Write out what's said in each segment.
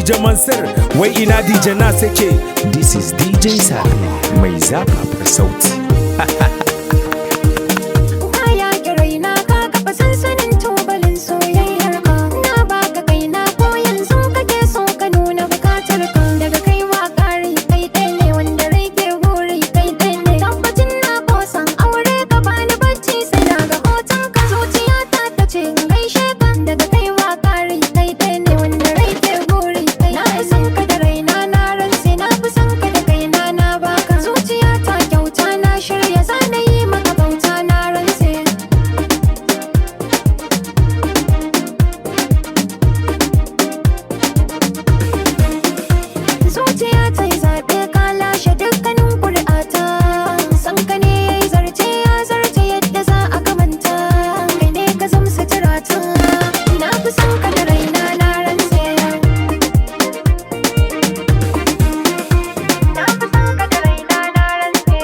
DJ Mansur, wai ina DJ Nas yake? This is DJ Sabi mai zafafar sauti. Ka yaƙi raina, ka kafa sansanin tubalin soyayyar ka. Na baka kaina, ko yanzu kake so ka nuna bukatar ka. Daga kai wa ƙari, kai ɗaya ne wanda rai ke buri, kai ɗaya ne. Tabbacin na kosan aure ka, bani bacci sai na ga hoton ka. Zuciyata ta ce in gaishe ka. Daga kai wa ƙari, kai ɗaya ne wanda rai ke buri. Na fi son ka da raina, na rantse, na fi son ka da kaina, na baka. Zuciyata kyauta, na shirya zana yi maka bauta, na rantse. Zuciya ta yi zaɓe, ka lashe dukkanin ƙuri'ata. San ka ne ya yi zarce, ya zarce yadda za a kamanta. Kai ne ka zam suturata. Na fi son ka da raina, na rantse. Na fi son ka da raina, na rantse.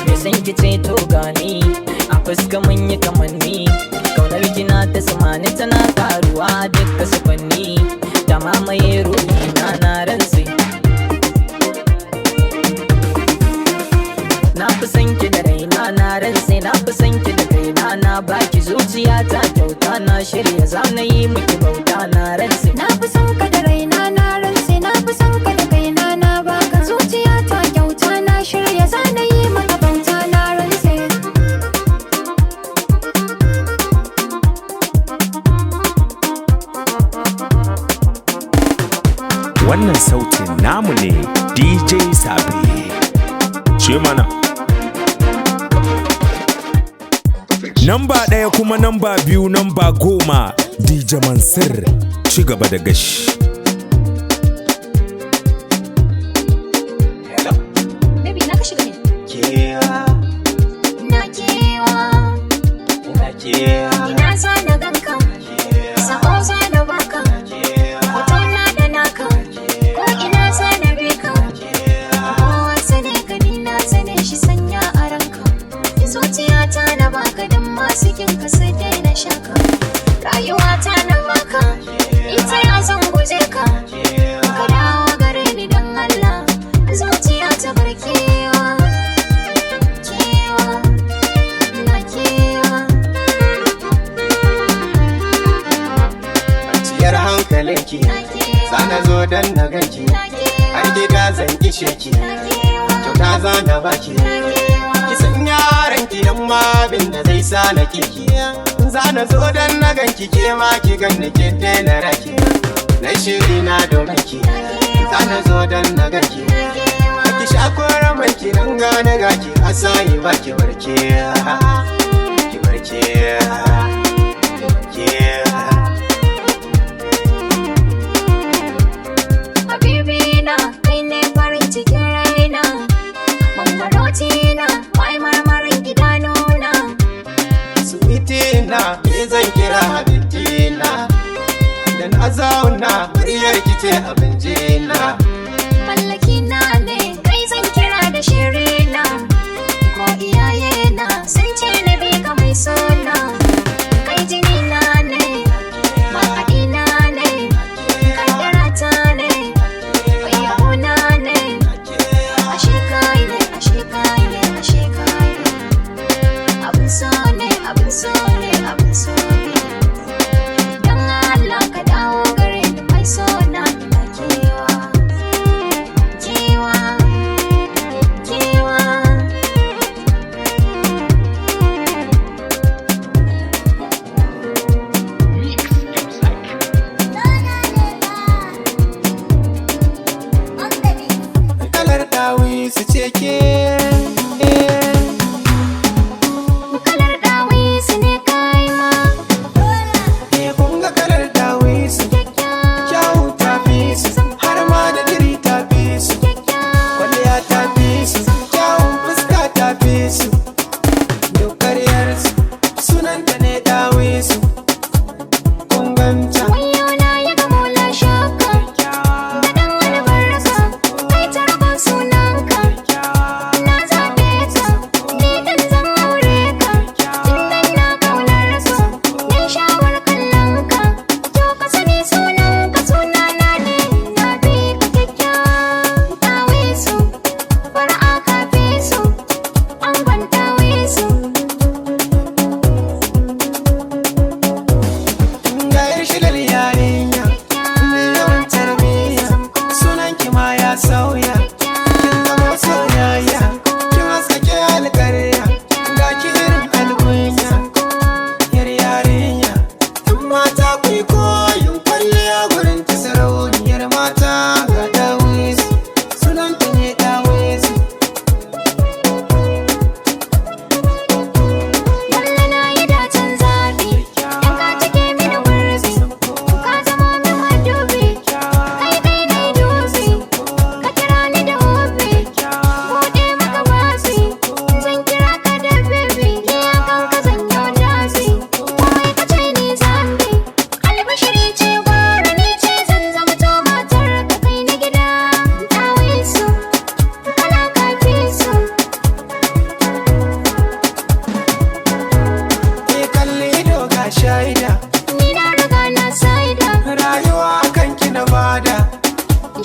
Me san ki ce to gani a fuska mun yi kamanni. Kaunar kina ta samani, tana karuwa duka sufanni. Ta mamaye ruhi na, na rantse. Na fi san ki da raina, na rantse. Na fi san ki da kaina, na baki zuciya ta kyauta. Na shirya za na yi miki bauta, na rantse. Na fi son ka da raina, na rantse. Na fi son ka da kaina, na baka. Zuciyata kyauta, na shirya zana yi maka bauta, na rantse. Wannan sautin namu ne, DJ Sabi. Ce mana. Namba ɗaya kuma namba biyu, namba 10, DJ Mansur, ci gaba da gashi. Baby, na ka shiga ne? Kewa, Na kewa, ina kewa, ina za na ganka, sako za na baka, hoto na da naka, ko ina za na bi ka. Kowa sane ka, ni na sane shi, sanya a ranka. Zuciyata na baka don masu kin ka su daina shaka. Rayuwata na baka, ita ya zan guje ka. Ka dawo gare ni don Allah, zuciya ta bar kewa. Kewa, na kewa. Kwanciyar hankalinki, sana zo don na ganki, har gida zan ishe ki, kyauta za na baki. Ki san yaran ki dan ma abin da zai sa na kiki. Za na zo don na ganki, ke ma ki ganni ki daina raki. Na shiri na domin ki, za na zo don na ganki. Ki sha koren ki nan gane gaki, asayi ba ki warke. Ki warke. Ki warke. Habibi na, kai ne farin cikin raina. Mangwaroti na, mai marmarin idanuna. Sweetie na, me zan kira habibti na? Da na zauna, muryar ki ce abin jina. Mallaki na ne, kai zan kira da shirina. Ko iyaye na, sun ce na bi ka mai sona. Kai jini na ne, mahaɗi na ne, kaddara ta ne, kai yabo na ne. Ashe kai ne, ashe kai ne, ashe kai ne. Abin so ne, abin so ne, abin so ne. Dan Allah ka dawo gare ni mai so na, ina kewa. Kewa, kewa. Kalar dawi su ce ke. Kalar ɗawisu ne kai ma. Eh, kun ga kalar dawi su. Kyawu ta fi su, har ma da diri ta fi su. Kwalliya ta fi su, kyawun fuska ta fi su. Duk karyar su, sunanta ne dawi su. Kun ganta.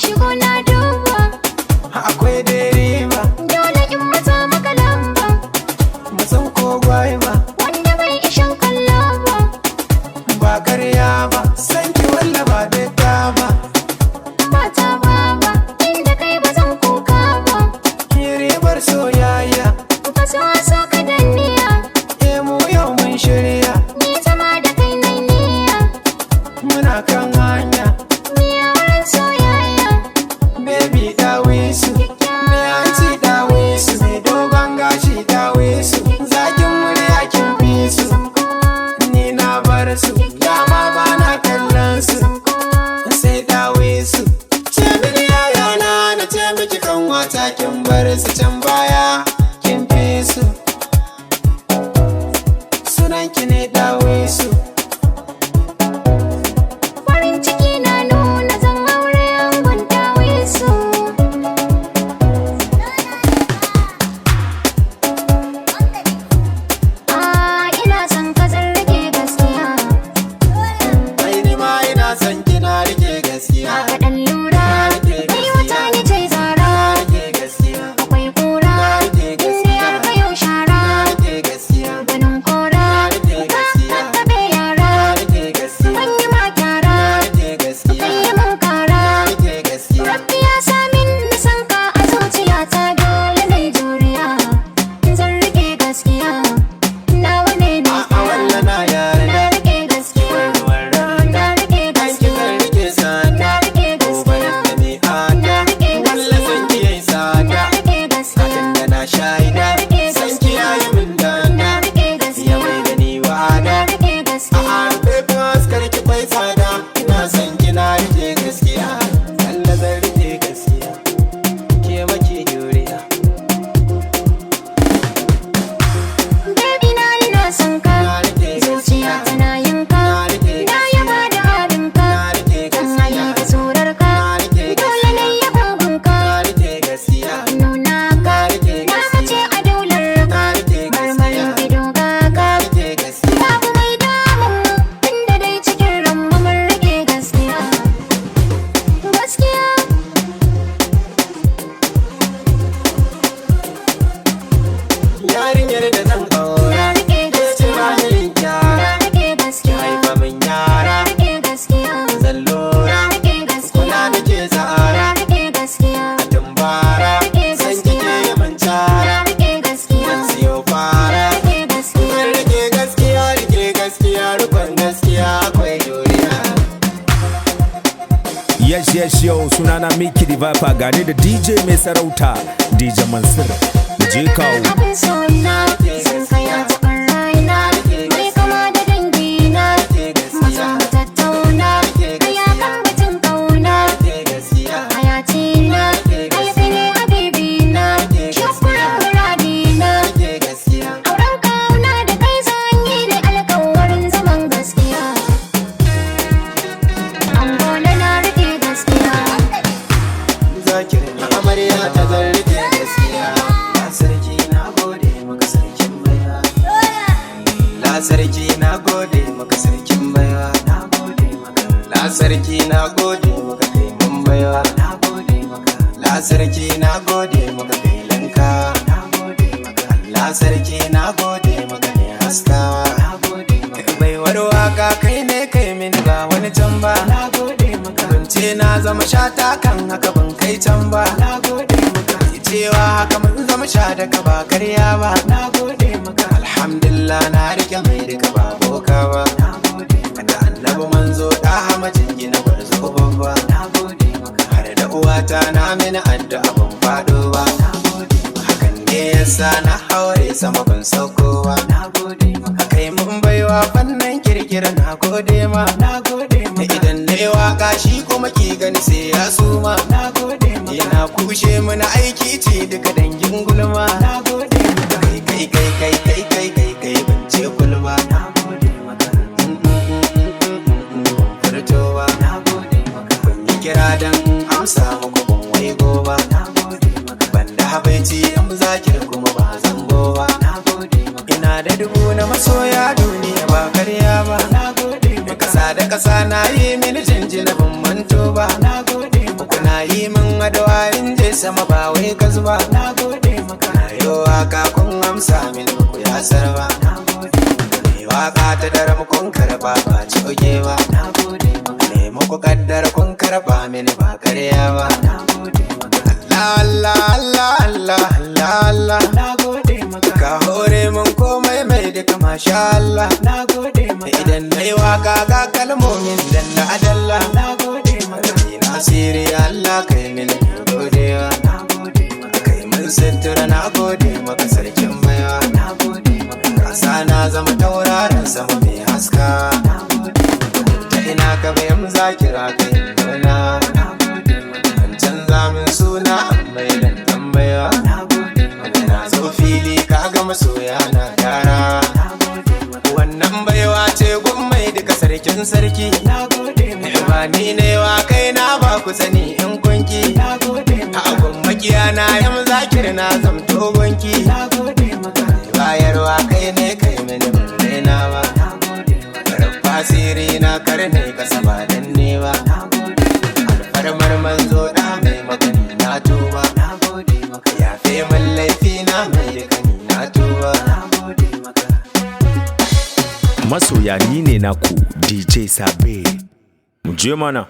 Shigo na duba, Akwai dai riba, dole in matsa maka lamba. Matsan ko gwaiba, Wanda bai ishin kallo ba. Ba karya ba, san ki walla ba da ba. Ba ta baba, inda kai ba zan kuka ba. Ki ribar soyayya, Ka so so ka danniya, eh mu yau mun shirya. Ni zama da kai nai niyya. Muna kan hanya, Miya wurin soyayya, baby dawisu. Mai hanci dawisu, mai dogon gashi dawisu. Zakin murya kin fi su, ni na bar su. Dama ba na kallon su, sai dawisu. Ce mini yaya na, na ce miki kan wata kin bar su can baya kin fi su. Sunan ki ne dawisu. Farin ciki na nuna zan aure angon dawisu. Ah, ina son ka zan rike gaskiya. Ai ni ma ina son kina rike gaskiya. Ka ɗan lura, kai wata ni ce zara. Na rike gaskiya, Akwai kura, inda har ka yau shara. Na rike gaskiya, Ganin kora, ka kakkaɓe yara. Na rike gaskiya, Ban yi ma kyara, Na rike gaskiya, kai yi mun kara. Na rike gaskiya. Rabbi ya sa min san ka a zuciyata dole na yi juriya. Zan rike gaskiya, nawa ne na A'a walla na yarda. Na rike gaskiya, na rike An ki gaskiya, zan rike sanda. Na rike gaskiya, Gobe da mi ada. Na rike Walla san ki yayi na sada. rike gaskiya, Hakan da na shaida. Na rike San ki yayi min danda. na rike Ya gaskiya, mai da ni wada. na rike gaskiya. A'a baby kar ki kwai tsada. Ina son ki na rike gaskiya. Allah zan rike gaskiya. Ke maki juriya. Baby na ina son ka, Na rike zuciya gaskiya. tana yin ka, Na rike na yaba da halin ka, Na rike kan gaskiya. halin ka surar ka, Na rike dole na yaba gunka, Na rike gaskiya. nuna ka, Na rike na mace gaskiya. a daular ka, Na rike marmarin gaskiya. ido ga ka, Na rike gaskiya. babu mai damun mu, tunda dai cikin ranmu mun rike gaskiya. Gaskiya, Yarinyar da zan aura. na rike Ke ce gaskiya, ba ni gyara. na rike gaskiya, Haifa min yara. na rike gaskiya, Zan lura. na rike Kula gaskiya, nake tsara. na rike gaskiya. A tumbara. San kike yi min cara. Na rike gaskiya, Zan siyo fara. na rike gaskiya, Zan rike gaskiya, rike gaskiya, rikon gaskiya akwai juriya. Yes, yes, yo, sunana Mickey the Viper gane da DJ mai sarauta, DJ Mansur. Mu je kawo. abin sona, san ka ya taɓa raina, mai kama da dangina, Rike maza gaskiya, mu tattauna, aya kan batun kauna, rike gaskiya, hayatina, ai ne habibina, shukuran muradina, rike gaskiya. auren kauna da kai zan yi ne alkawarin zaman gaskiya. Angola na rike gaskiya. Zakir na amarya ta zan rike gaskiya. La sarki na gode maka sarkin baiwa. La sarki na gode maka sarkin baiwa. Na gode maka. La sarki na gode maka kai mun baiwa. Na gode maka. La sarki na gode maka kai lanka. Na gode maka. La sarki na gode maka ne haskawa. Na gode maka. Baiwar waka kai ne kai mini ba wani can ba. Na gode maka. Ban ce na zama shata kan haka ban kai can ba. Na gode maka. Cewa haka mun zama sha daga ba karya ba. Na gode maka. Alhamdulillah na rike mai duka ba boka ba. Na gode maka. Da annabi manzo da hamajin gina gwarzo babba. Na gode maka. Har da uwata na mini addu'a ban faɗo ba. Na gode maka. Hakan ne yasa na haure sama ban sauko ba. Na gode maka. Kai mun baiwa fannin kirkira na gode ma. Na gode maka. Idan na yi waka shi kuma ki gani sai ya suma. Na gode maka. Yana kushe mana aiki ce duka dangin gulma. Na gode maka. Kai kai kai kai kai kai kai ban ce kulma. Na gode maka. Furtowa. Na gode maka. Ban yi kira dan amsa muku ban waigo ba. Na gode maka. Ban da habaici yan zakir kuma ba zango ba. Na gode maka. Ina da dubu na masoya duniya ba karya ba. Na gode maka. Kasa da kasa na yi mini jinjina ban manto ba. Na gode maka. Kuna Yi min adawa in je sama ba wai ka zuba. Na gode maka. Na yi waka kun amsa min ba ku yasar ba. Na gode maka. Ni waka ta daram kun karba ba coge ba. Na gode maka. Ne muku kaddara kun karba mini ba karya ba. Na gode maka. Allah Allah Allah Allah Allah. Na gode maka. Ka hore mun komai mai duka masha Allah. Na gode maka. Idan na yi waka ga kalmomin dan na adalla. Na gode maka. Ina siri Allah kai mini godewa. Na gode maka. Kai mun sutura na gode maka sarkin baiwa. Na gode maka. Kasa na zama tauraron sama mai haska. Na gode maka. Ta ina ka bayan zakira kai murna. Na gode maka. An canza min suna an mai dan tambaya. Na gode maka. Na zo fili ka ga masoya na tara. Na gode maka. Wannan baiwa ce mai duka sarkin sarki. Na gode maka. Ba ni ne wa kai na ba ku sani in kunki. Na gode maka. A makiya na yam zakir na zamto gunki. Na gode maka. Bayarwa kai ne kai mini ban raina ba. Na gode maka. Rabba siri na karne kasa ba dan ne ba. Na gode maka. Alfarmar manzo da mai magani na tuba. Na gode maka. Yafe min laifi na mai dukani na tuba. Na gode maka. Masoya ni ne naku DJ Sabe. Mu je mana.